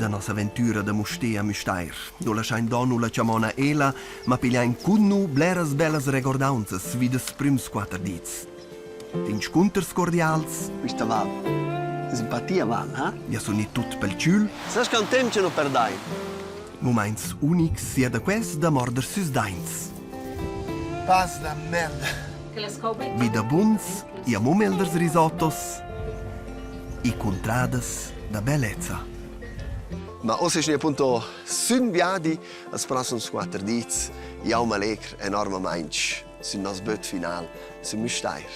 da nossa aventüra da Mustér a Müstair. Nu laschain do la chamona Ela, ma pigliain cun nu bleras bellas regordaunzas vi dals prüms quatter dits. D'inscunters cordials. Quista val. Simpatia val, ha? Ja sun i tut pel chül. Sas che un temp che nu perdai. Mumaints unics sia da quels da morder süs daints. Pass da merda. Vi da buns e amo melders risottos e cuntradas da bellezza. Ma ossa es appunto sün viadi als prossims quatter dits. Jau m'allegr enormamaing sün nos böt final, sün Müstair.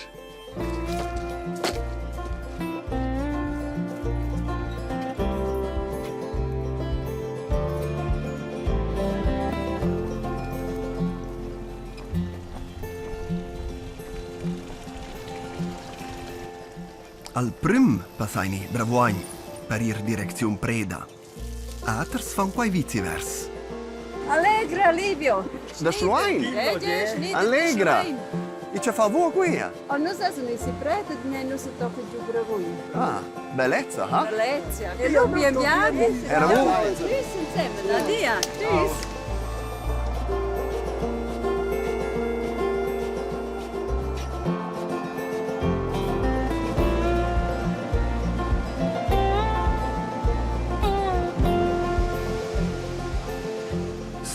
Al prüm passaini Bravuogn per ir direcziun Preda. Aters fan quai vicevers. Allegra Livio! Da Schluein? Allegra! E che fa voi qui? Oh, nus essan i si Preda ed nus tocca giu Bravuogn. Ah, bellezza, ha? Bellezza. E lu bien viadi. Era voi? Tschüss insieme, Nadia. Tschüss.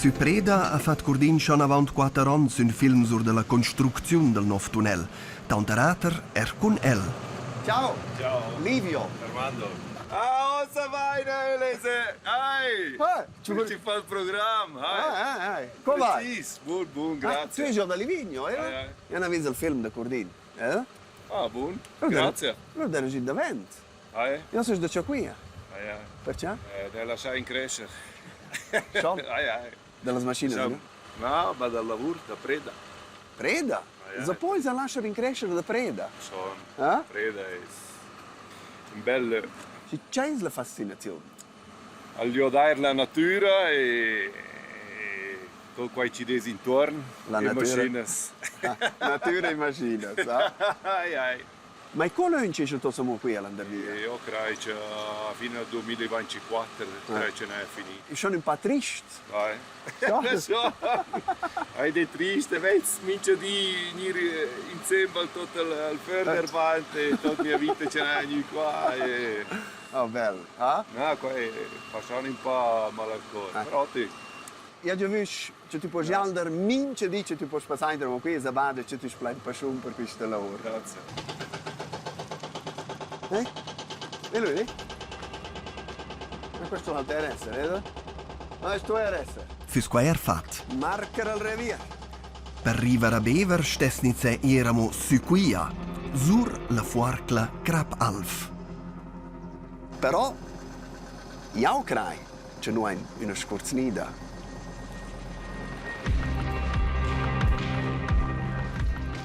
Sü Preda ha fat Curdin schon avant quatter ons ün film sur da la construcziun dal nov tunnel, tanter ater er cun el. Ciao. Ciao. Livio. Armando. Ah, ossa vai, Elese! Ai! Ah, ci fa il programma, Ah, ah, ah. Come va? Precis, bun, bun, Ah, tu grazie. sei già da Livigno, eh? Ai, ai. Io ho visto il film da Curdin, eh? Ah, bun, grazie. Io ero giù davent. Ai, Io sono da qui. ai, ai. Perché? Eh, devi lasciare crescere. Schon? Ai, ai. Dalle macchine? No, no, ma dal lavoro, da preda. Preda? Ai, ai. Se poi si lascia rincrescere da preda. Schon. Eh? Preda è un bel... Ci c'è la fascinazione? Al giodair la natüra e tot quai chi dess intuorn La e natüra. maschinas. Natüra e maschinas, ah? Ai ai. Ma e co lönch es il tuo amo qui a landervia? Eu craj cha fin al 2024 craj cha n'haja finì. È schon ün pa trist. Ai. Schon. Ed è trist e vez mincha di gnir insembel tot al al Förderband e tot mia vita cha n'haja gnü qua e Oh bel, ah? Na, quai fa schon ün pa mal al cor, però ti. Io già vus che tu puoi gialder mincha di che tu puoi passar inter qui e bada che tu plein passion per questa lavor. Grazie. Eh? E lui? Ma questo è l'RS, vedi? Ma questo è RS. Füss quai er fat. Marker al revier. Per rivar a Bever stessnice eramo sü quia, sur la fuorcla Crap Alv. Però jau crai che nu hain üna scurznida.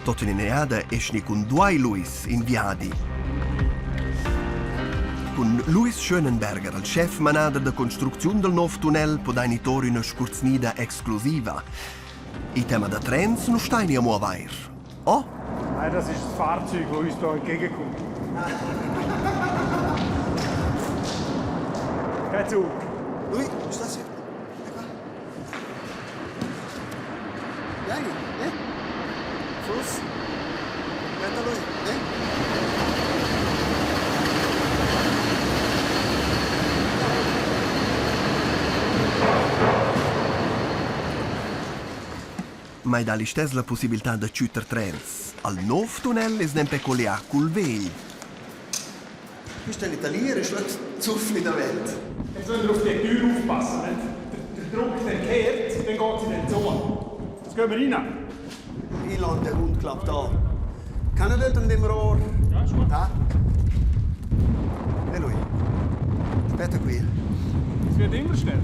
Tot in eada eschni cun duai Luis in viadi. Cun Luis Schönenberger, il chef manader da construcziun del nov tunnel, podaini tor üna scurznida exclusiva. Il tema da trens nu staini amo avair. Oh? Nein, das ist das Fahrzeug, das uns hier entgegenkommt. Kein Zug. Lui, sta su. Qua. Vieni, eh? Fluss. Aspetta lui, eh? Ma i dà listess la pussibiltà da tschütter trens. Al nov tunnel es nempe collià cul vegl. Questa è l'Italia, ist zuffli da vent. Jetzt müssen wir auf die Tür aufpassen. Wenn der Druck dann kehrt, dann geht sie dann zu. Jetzt gehen wir rein. Ich lasse den Hund klappt an. Kann er dort an dem Rohr? Ja, ist gut. Ah. E lui. Aspetta qui. Es wird immer schneller.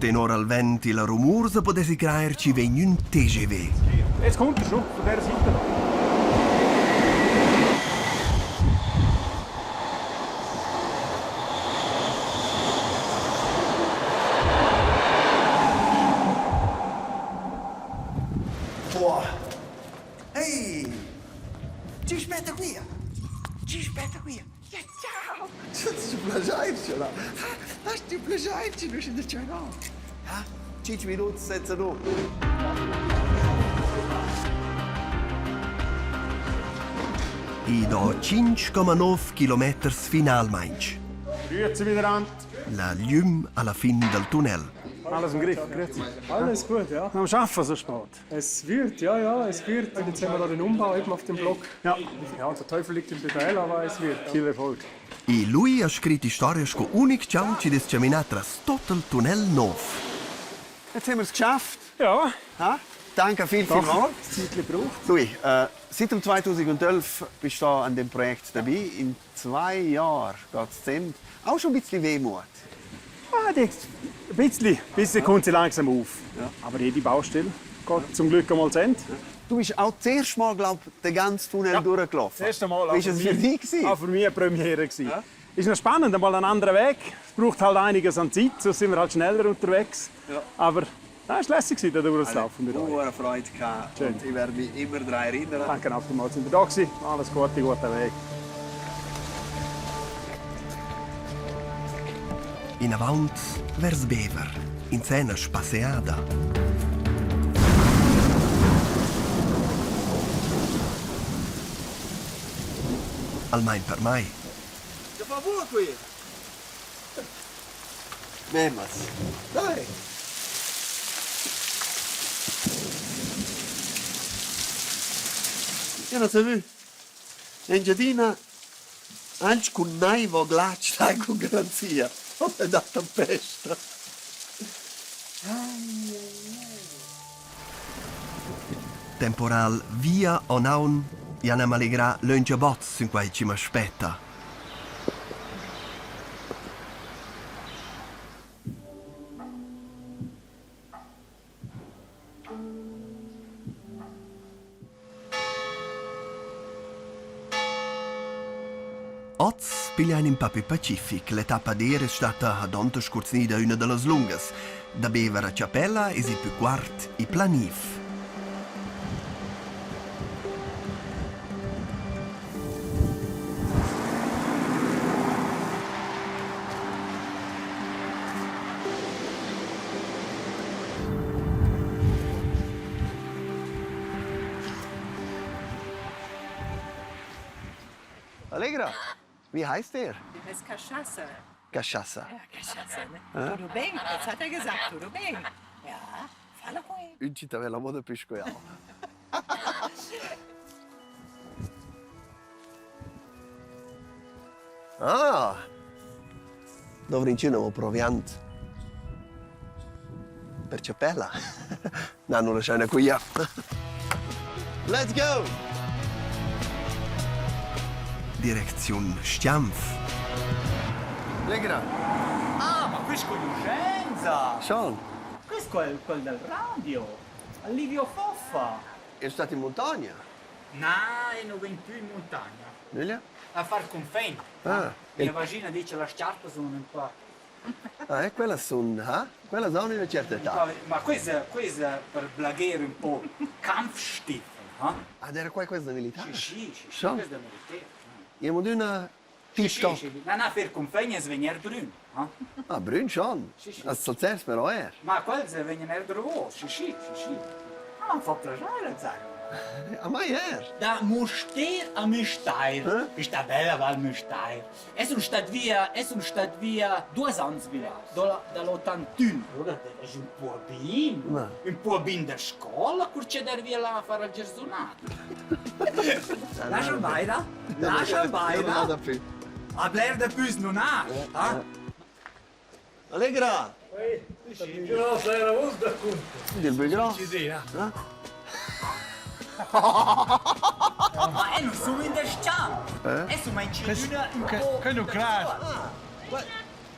Tenor al vent e la rumur sa podessi crair chi vegn ün TGV. Jetzt kommt er schon, von dieser Seite. Boah. Ehi! Ci aspetta qui! Ci aspetta qui! Ja, ciao! Ci piace! Dai, ci riusci a dire no. Ha? 5 minuti senza nu. I do 5,9 kilometers finalmaing. Grüezi miteinander. La glüm alla fin dal tunnel. Alles im Griff, grüezi. Alles gut, ja. Am Arbeiten so spät. Es wird, ja, ja, es wird. Und jetzt haben wir da den Umbau eben auf dem Block. Ja. Ja, der Teufel liegt im Detail, aber es wird. Viel Erfolg. E lui ha scrit istoria sco unic chaun chi'd es chaminà tras tot il tunnel nouv. Jetzt haben wir es geschafft. Ja. Ha? Danke viel, vielmals. Das Zeitchen braucht. Louis, äh, seit dem 2011 bist du da an dem Projekt dabei. In zwei Jahren geht es zu Ende. Auch schon ein bisschen Wehmut. Ah, die, ein bisschen, bisschen kommt sie langsam auf. Aber jede Baustelle geht zum Glück einmal zu Ende. Du bist auch das erste Mal, glaub, den ganzen Tunnel Ja. durchgelaufen. Das erste Mal. Wie war das für dich? gewesen? Auch für mich eine Premiere. gewesen. Ist noch spannend, einmal einen anderen Weg. Es braucht halt einiges an Zeit, sonst sind wir halt schneller unterwegs. Aber nein, es war lässig, da durchzulaufen mit euch. Hohe Freude gehabt. Schön. Und ich werde mich immer daran erinnern. Danke auch vielmals, sind wir da gewesen. Alles Gute, guten Weg. Inavant vers Bever, in scena spasseada. Almain per mai. Che fa buono qui? Memas. Dai. Io non so Engiadina, anche con naivo glatsch, dai con garanzia. Oh, è da tempesta. Temporal via o naun, ja na m'allegrà lönch a bots sün quai chi m'aspetta. Oz pigliain ün pa pü pacific. L'etappa d'eir es statta adonta scurznida üna da las lungas. Da Bever a Chapella es il pü quart e planiv. Allegra, wie heißt der? Das ist Cachaça. Cachaça. Ja, Cachaça, ne? Tudo bem? Das hat er gesagt, tudo bem. Ja, fala com ele. Ün ci t'aveva la moda più scoiao. Ah! Dovrin cinema proviant. Per Chapella. Na, non lasciare qui. Let's go! Direcziun Stianf. Allegra. Ah, ma questa conoscenza! Sean, Questo è il- quel del radio! Livio Foffa! è stato in montagna. No, e non vengo più in montagna. Nulla? A far confegno. Ah, Mia e- vagina dice la sciarpa sono un po'. Ah, e quella sono, ah? Quella sono una certa età. Ma questo, questo è per blaghare un po'. Kampfstiefel, eh? Ah, era qua questa militare? Sì, sì, sì, Schon. questo è militare. Io mo d'una Sì, tip sì, top. sì. No, no, per confegno è svenire brun. Eh? Ah, brun schon. Sì, sì. Als Salzers però er. Ma quelli vengono er sì, sì, sì, sì. Ah, ma fa piacere, sai. A mai er. Da Mustér a Müstair. Eh? Ist da bella Val Müstair. Es un stat via, es un stat via duas ans via, dall'ottantun. Allora es un puobin. Ma. Un puobin da scuola cur c'è dar via là a fare il gersonato. Lascia baila, lascia Non baila. vado più. A bler da püs non ha. Ah? Allegra! Del bel Ma è non sono in der sciam. Eh? È su ma in ceduna un po'. Che non credo.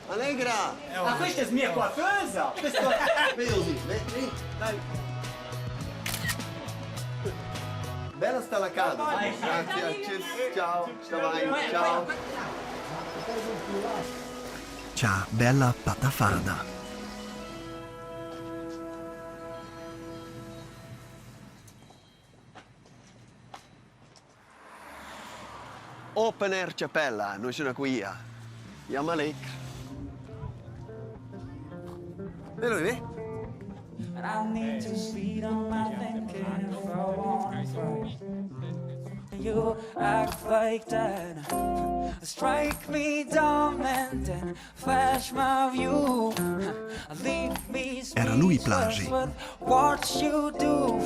Allegra! Ma questa è mia coiffeuse. Questo Vedi così, vedi? Dai. Bella sta la casa. Grazie, tschüss, ciao, stamai, ciao. Cha bella patafada. Open Air Chapella, noi sono qui. Andiamo Allegri. Velo, ve? You act like that. Strike me dumb and then flash my view. Leave me Era lui Plagi. speechless with what you do.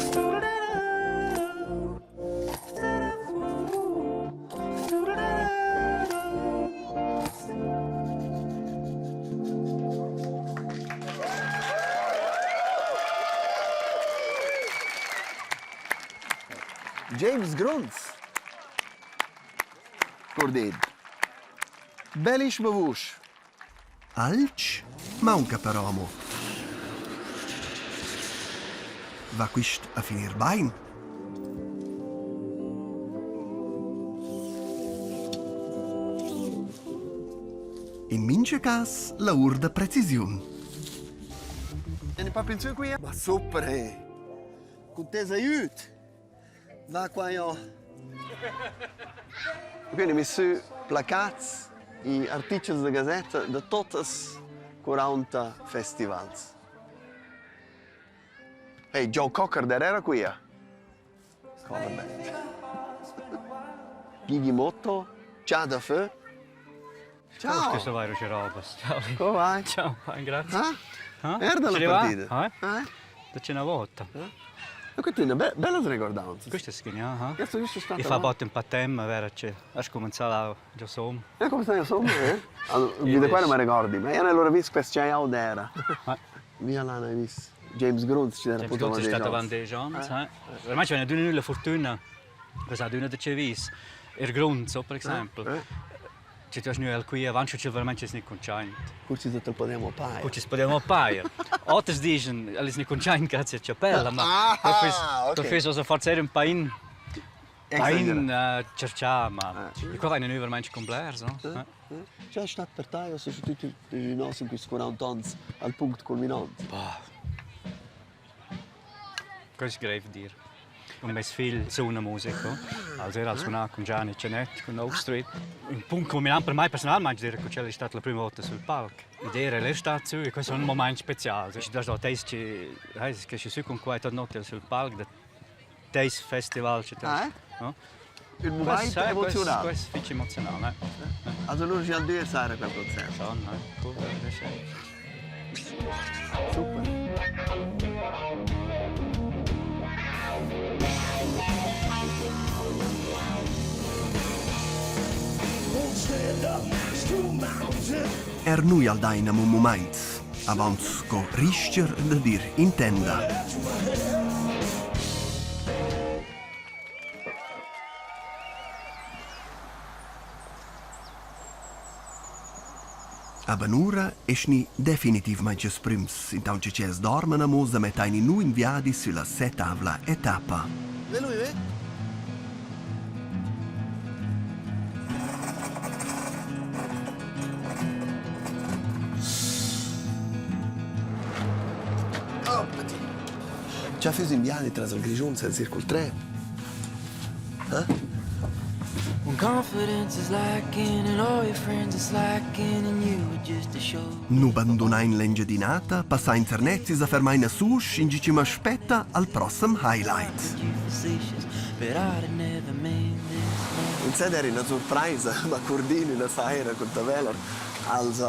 James Gruntz. Curdin. Bellissima vusch. Alch maunca però amo. Va quist a finir bain? In mincha cas lavur da precisiun. Vieni pa più qui? Ma super, eh! Cun tes aiüt! Va qua jo. Quindi mi sü placats e artichels da gazetta da totas 40 festivals. Hey, Joe Cocker der era quia. Cover band. Gigi Motto, Ciao da Fö. Ciao. Questo vai roba. Ciao. Come vai? Ciao, grazie. Ah? Ah? Era la Ci va? partita? Ah? Eh? Da c'è una volta. E questa è una be bella ricordanza. Questo è geniale, Io sono giusto stato Ich fa bat un patem, vera che has cominciato già som. E come stai insomma, eh? Allora, da qua non mi ricordi, ma io non l'ho visto questo c'è era. Via là hai visto. James Gruntz ci era James appunto Gruntz è stato avanti. avanti Jones, eh. Ormai c'è una la fortuna, che ha d'una da c'è vis. Er Gruntz, so, per esempio. Ci tu hast nu el qui avanti c'è veramente es nicht conchaint. Forse te podemos paia. Cu ci podemos paia. Otters digen, el es nicht conchaint grazie a chapella, ma Ah, da ok. fes also forse un pain pain Exagerato. cercià, ma e qua vaina nu veramente complesso, no? C'è stato per te, o sono tutti i nostri in questi 40 anni al punto culminante? Bah. Questo è grave dir. Und mein figl suona musica. Also er ha suonato con Gianni Cenetti, con Oak Street. Un punto culminante per me personalmente dire che è stata la prima volta sul palco. Ed era lei sta su e questo è un momento speciale. Da da teis ci che ci su con qua tot notte sul palco da teis festival ci Ah, eh? No? Un momento emozionale. Questo è emozionale. Eh? Also nur ci andare a quel concerto. Schon, eh? Cool, das ist schön. Super. Er nui al dain amo un mumaint, avant co rischer da dir in tenda. A Banura eschni definitivmaing esprüms, intaunt cha tschels dorman amo sa mettaini nu in viadi sülla settavla etappa. Ve lui, ve? Già fes in viadi tras il Grischun senza ir col tren. Eh? When confidence is lacking and all your friends are slacking and you were just a show. Nu bandunain l'Engiadinata, passain Zernez e sa fermain a Susch, ingio chi m'aspetta al prossem highlight. You facetious, but I'd have never made this move. In sé era una sorpresa, ma Curdin una saira con Taveler als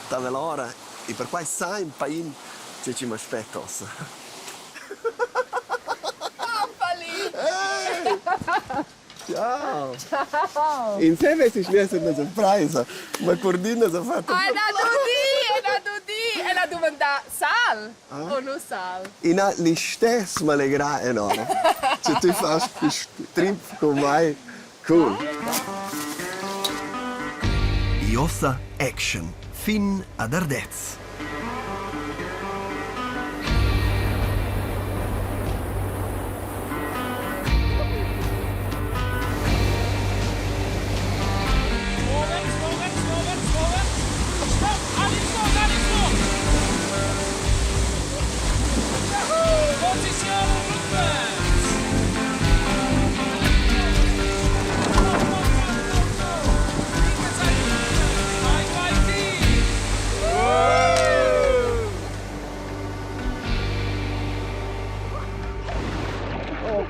Tavelora e per quai sai un pain che ci m'aspetta ossa. Hey! Ciao! Ciao! In sé vesi schliessen una sorpresa, ma Curdin ha fatto È da dudì, è da dudì, è da domandare sal o non sal? In ha l'istess m'allegrà enorm. Che tu fas quist trip con mai. Cool. Iossa action fin ad Ardez.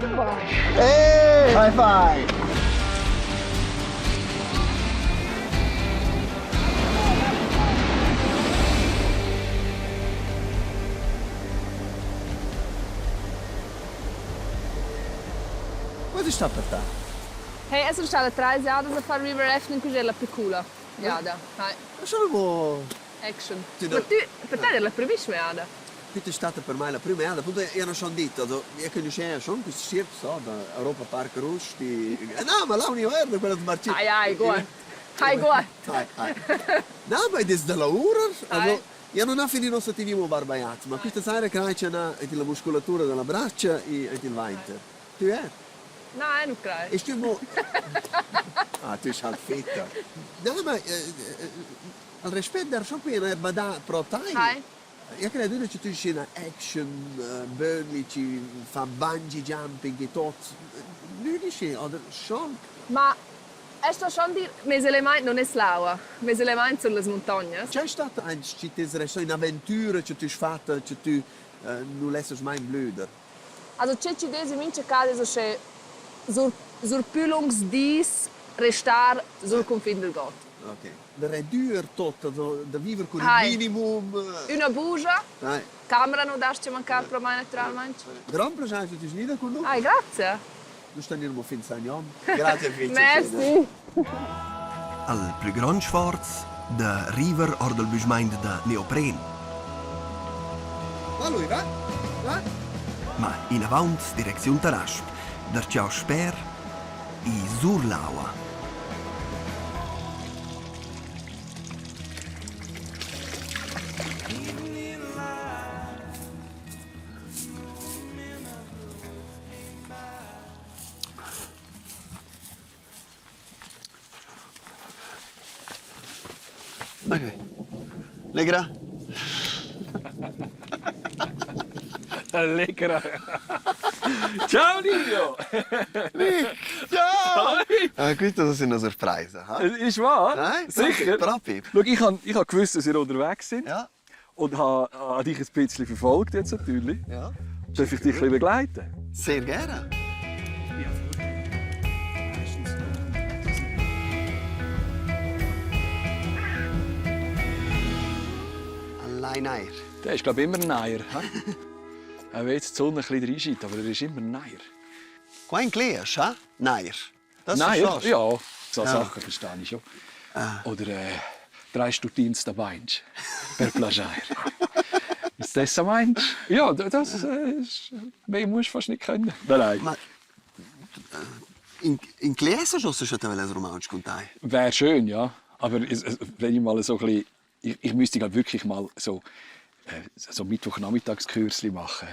Hey, high five! Cosa sta per te? Hey, es stata trais jadas a far river rafting cos'è la più coola jada. Hai. Sono Action. Ma tu, per te era la primissima jada. Questa è stata per me la prima jada, appunto io non schon detto, also io conoscevo schon questi sirp so da Europa Park Rusti. No, ma là universo quello di Marcin. Ai ai, guarda. Ai guarda. Ai ai. No, ma è da lavoro, also io non ho finito nostro teniamo barbaiat, ma questa sera che c'è una la muscolatura della braccia e il venter. Tu è? No, eu nu craj. E stu mo Ah, tu halt fitta. No, ma al respect der schon qui una badà pro tai. Hai. Io credo che tu sia una action Burnley ci fa bungee jumping e tot. Nüdische oder schon? Ma es sto schon dir, mes elemaint non es l'aua. Mes elemaint sun las muntognas. C'è stata ein ci ti resta un'avventura che tu hai fatta che tu non lesses mai blöder? Also che chi dess in mincha cas es uschè sur sur pü lungs dis restar sul cunfin del god. Ok. Da redüer tot, also da viver cun il Hai. minimum. Üna bugia, Dai. camera nu das-cha mancar pro mai naturalmaing. Grand piacere che tu sei con noi. Ai, grazie. Nu staniremo fin Sagnon. Grazie fitch. Merci. Al plü grond sforz da river or dal büschmaint da neopren. Va lui, va? Va? Ma inavaunt direcziun Tarasp, darcheu sper e sur l'aua. Okay. Legra? Allegra. Ciao Livio! Ciao! Ah, questa è una sorpresa. Ha? Ist wahr? Nein, Sicher? Proprio. Schau, ich habe ich hab gewusst, dass ihr unterwegs sind. Ja. Und habe, habe dich ein bisschen verfolgt jetzt natürlich. Ja. Darf ich dich ein bisschen begleiten? Sehr gerne. Allein Eier. Der ist, glaube ich, immer ein Eier. Auch wenn jetzt die Sonne ein bisschen reinscheint, aber er ist immer ein Eier. Qua in Kleers, ha? Nair. Das Nein, verstehst du? ja, so Sachen verstehe ich schon. Oder drei Stutins da meinst per Plagier. Ist das so meinst? Ja, das ist, mehr musst du fast nicht können. Nein, nein. Ma in, in Kleers hast du schon ein Romansch con te? Wäre schön, ja. Aber es, es, wenn ich mal so ein bisschen, ich, ich müsste glaub, wirklich mal so, so Mittwochnachmittagskursli machen.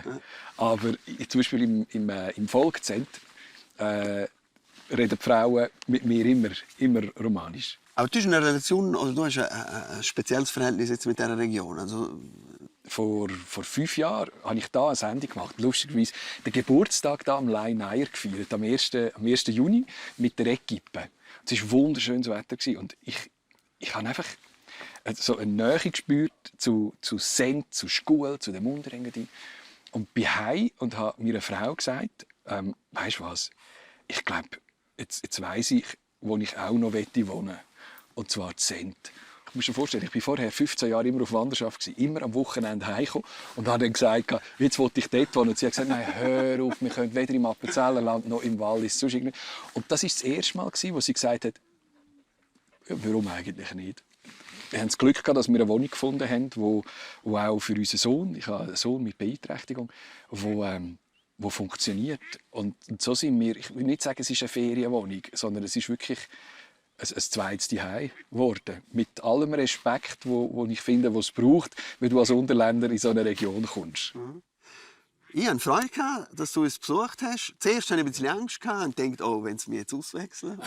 Aber ich, zum Beispiel im, im, im Volkszent äh, reden die Frauen mit mir immer, immer romanisch. Aber du hast eine Relation, oder du hast ein, ein, ein spezielles Verhältnis jetzt mit dieser Region. Also, Vor, vor 5 Jahren habe ich da eine Sendung gemacht. Lustigerweise den Geburtstag da am Lein gefeiert, am 1. am 1. Juni mit der Equipe. Es war wunderschönes Wetter und ich, ich habe einfach so eine Nähe gespürt zu, zu Sent, zu Schule, zu dem Unterengadin. Und bin heim und habe meiner Frau gesagt, weißt du was, ich glaube, jetzt, jetzt weiss ich, wo ich auch noch wohnen möchte. Und zwar Sent. Ich muss mir vorstellen, ich bin vorher 15 Jahre immer auf Wanderschaft gewesen, immer am Wochenende heimgekommen und habe dann gesagt, jetzt will ich dort wohnen. Und sie hat gesagt, nein, hör auf, wir können weder im Appenzellerland noch im Wallis. Sonst irgendwie. Und das war das erste Mal, wo sie gesagt hat, ja, warum eigentlich nicht? Wir haben das Glück gehabt, dass wir eine Wohnung gefunden haben, wo, wo auch für unseren Sohn, ich habe einen Sohn mit Beeinträchtigung, wo, wo funktioniert. Und, und so sind wir, ich will nicht sagen, es ist eine Ferienwohnung, sondern es ist wirklich ein, ein zweites Zuhause geworden. Mit allem Respekt, wo, wo ich finde, was es braucht, wenn du als Unterländer in so eine Region kommst. Mhm. Ich hatte Freude, gehabt, dass du uns besucht hast. Zuerst hatte ich ein bisschen Angst gehabt und dachte, oh, wenn sie mich jetzt auswechseln.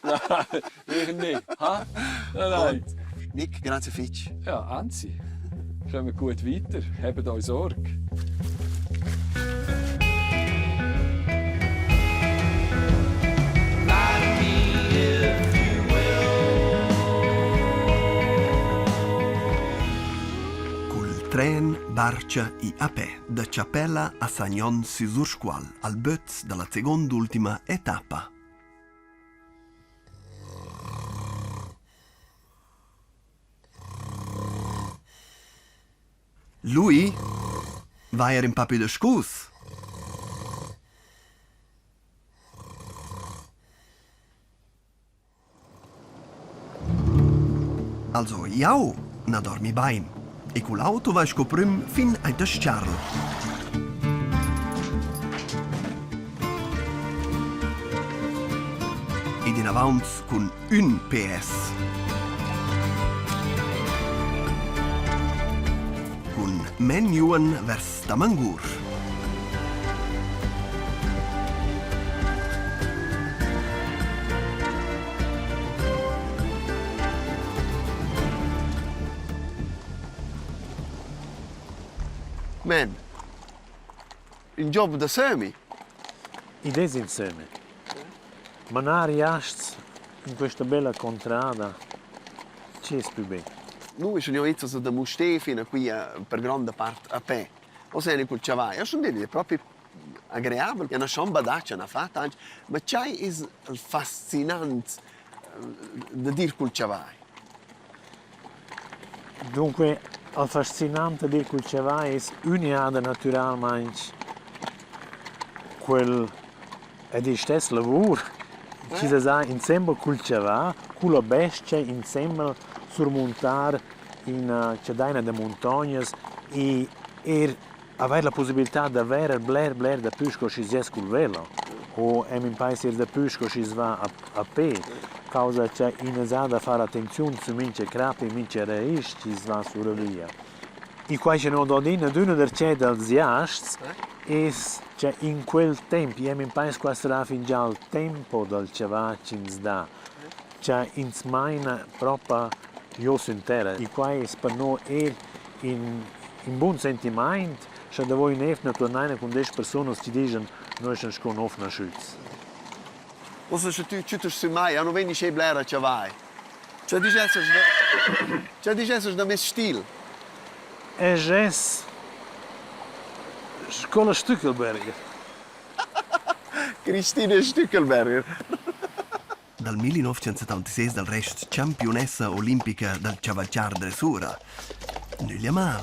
Nein, ich nicht. Ha? Nein, nein. Und Nick, grazie fitch. Ja, Anzi, kommen gut weiter. Habt euch Sorge. Cul Tren, barcha e a pè da Chapella a Sagnon sü Sursqual al böt da la seguond'ultima etappa. Lui va eir ün pa pü dascus. Also jau na dormi bain e cul auto vai sco prüm fin aint a S-charl. Ed inavaunt cun ün PS. Cun Men Juan vers Tamangur. Men, ün job da sömmi. Id es ün sömmi. Manar giasts in questa bella contrada, che es plü bel? Nu sun io its da Mustér fin a quia per gronda part a pè. Uossa eri cul chavagl. Eu sun dit, è propi agreabel. Üna chomba d'atscha n'ha fat anche, ma chai es il fascinant da dir cul chavagl? Dunque, il fascinant da dir cul chavagl es ün'jada natüralmaing quel Ed istess lavur chi s'esa insembel cul chavà, culla bes-cha insembel surmuntar üna chadaina da muntognas e eir avair la pussibiltà da verer bler bler dapü sco schi's gess cul velo o eir m'impais eir dapü sco schi's va a a pe, causa cha ün es ha da far attenziun sü mincha crap e mincha raisch chi's va sur la via. E quai cha no do adüna adüna darcheu dals giasts es cha in quel temp, eu m'impais qua sarà fingià il tempo dal chavà chi'ns dà, cha ins maina propa giò sün terra. E quai es per no eir ün ün bun sentimaint, scha davo ün'eivna tuornaina cun desch persunas chi dischan: «Noi eschan sco nouv naschüts». Uossa scha tü tschüttasch sün mai, eu nu vegn uschè bler a chavai. Tge dicessas da, tge dicessas da mes stil? Es es sco la Stückelberger. Christine Stückelberger. Dal 1976 dal rest champiunessa olimpica dal chavalchar dressura. Nüglia mal.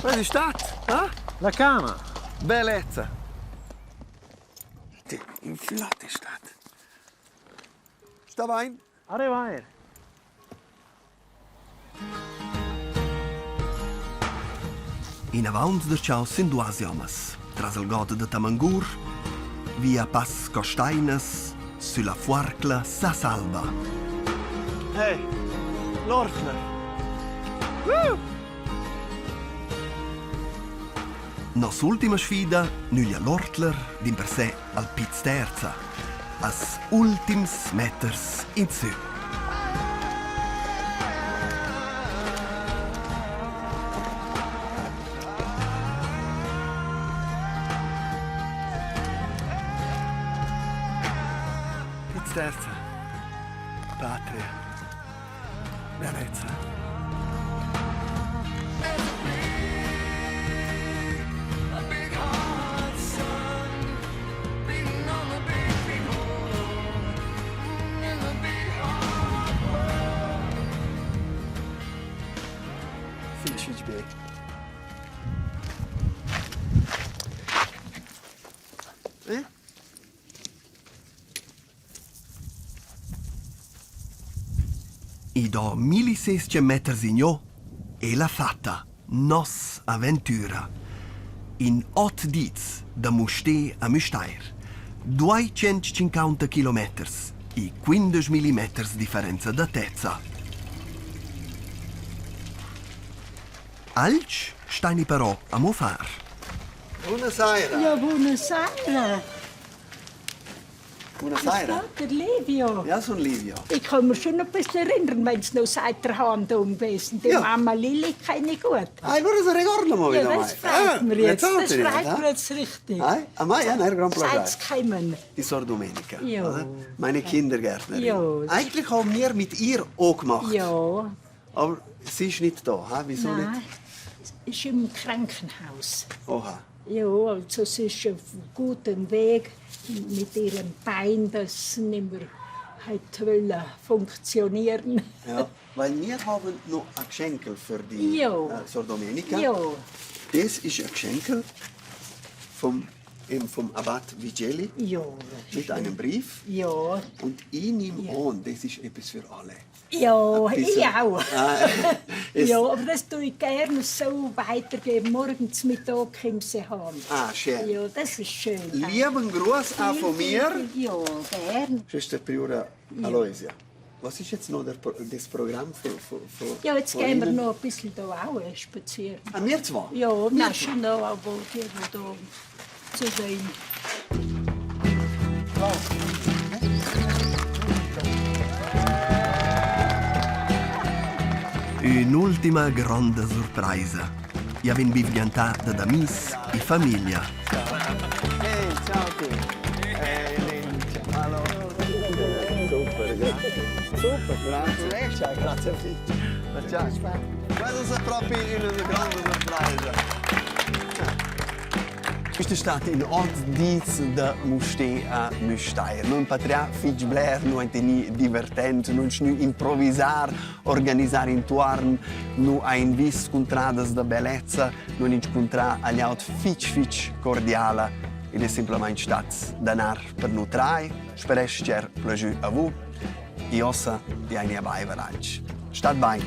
Was ist das? Ha? La cama. Bellezza. In flotte Stadt. Sta bain? Arrivair. Inavaunt da chau sin duas jomas, tras il god da Tamangur, via Pass Costainas, sülla Fuorcla Sassalba. Hey, l'Ortler. Woo! Noss'ultima sfida nüglia l'Ortler dimpersè al Piz Terza, als ultims meters insü. Piz Terza. Patria. Bellezza. Fich, fich bel. Eh? I do millisescha meters igno e la fatta, noss aventüra. In ot dits da Mustér a Müstair, 250 kilometers e 15 millimeters differenza d'atezza. Alch staini però amo far. Buna saira. Ja, buna saira. Buna saira. Der Livio. Ja, sun Livio. Ich kann mich schon ein bisschen erinnern, wenn es noch seit der Hand um gewesen. Die Ja. Mama Lilli kenne ich gut. Ah, allora se ricorda mo Ja, wieder das freut mich jetzt. Das freut mich jetzt richtig. Ah, a mai è un gran Seit piacere. sie kommen. Die Sor Domenica, Ja. oder? Meine Kindergärtnerin. Ja. Eigentlich haben wir mit ihr auch gemacht. Ja. Aber Sie ist nicht da, ha? Wieso Nein, nicht? ist im Krankenhaus. Oha. Ja, also sie ist auf gutem Weg mit ihrem Bein, das nicht mehr hat wollen funktionieren. Ja, weil wir haben noch ein Geschenk für die Ja. Sor Domenica. Ja. Das ist ein Geschenk vom, eben vom Abbat Vigeli Ja. mit einem Brief. Ja. Und ich nehme an, das ist etwas für alle. Ja, Ein ich bisschen. auch. Ah, es- ja, aber das tue ich gerne so weitergeben. Morgens Mittag kommen sie heim. Ah, schön. Ja, das ist schön. Lieben Gruß auch von mir. Ja, gern. Schwester Priora Aloysia. Was ist jetzt noch der, Pro- das Programm für, für, für Ja, jetzt von gehen wir Ihnen? noch ein bisschen da auch spazieren. Ah, wir zwei? Ja, Wir wir schon noch, aber die, die da zu sehen. Ün'ultima gronda surpraisa. Ja vegn bivgantà dad amis e famiglia. Hey, ciao a tutti. Hey, Hallo. Super, grazie. Super, grazie. Ciao, grazie mille. Ciao. Questa è proprio una grande sorpresa. Questa è stata in ot dis da Musté a Müstair. Nun patrià fitg bler, nu ein teni divertent, nun schnü improvisar, organisar intuorn, nu ein vis scuntradas da bellezza, nun inscontrà agli aut fitg fitg cordiala ed è semplamaing stat d'anar per nu trai. Speresch cher plagiù a vu. E ossa di ein a baiver anc. Stat bain.